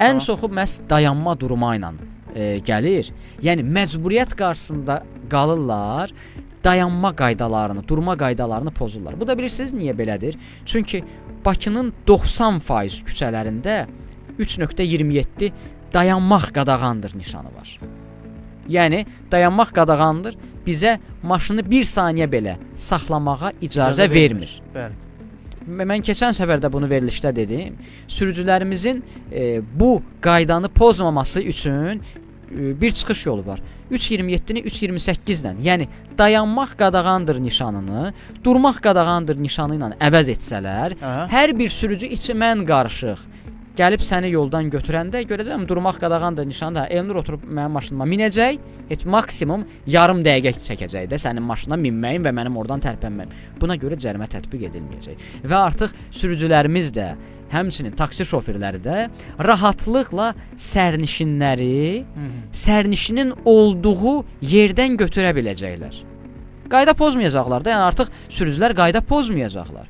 Ən çoxu məhz dayanma durma ilə gəlir. Yəni məcburiyyət qarşısında qalırlar, dayanma qaydalarını, durma qaydalarını pozurlar. Bu da bilirsiniz niyə belədir? Çünki Bakının 90% küçələrində 3.27 dayanmaq qadağandır nişanı var. Yəni dayanmaq qadağandır. Bizə maşını bir saniyə belə saxlamağa icazə vermir. Bəli. Mən keçən səfər də bunu verilişdə dedim. Sürücülərimizin bu qaydanı pozmaması üçün bir çıxış yolu var. 3.27-ni 3.28 ilə, yəni dayanmaq qadağandır nişanını, durmaq qadağandır nişanı ilə əvəz etsələr, hər bir sürücü içi mən qarışıq gəlib səni yoldan götürəndə görəcəm durmaq qadağandır nişanı da Elnur oturub mənim maşınıma minəcək, heç maksimum yarım dəqiqə çəkəcək də sənin maşına minməyim və mənim oradan tərpənməyim. Buna görə cərimə tətbiq edilməyəcək. Və artıq sürücülərimiz də, həmçinin taksi şoferləri də rahatlıqla sərnişinləri sərnişinin olduğu yerdən götürə biləcəklər. Qayda pozmayacaqlar da, yəni artıq sürücülər qayda pozmayacaqlar.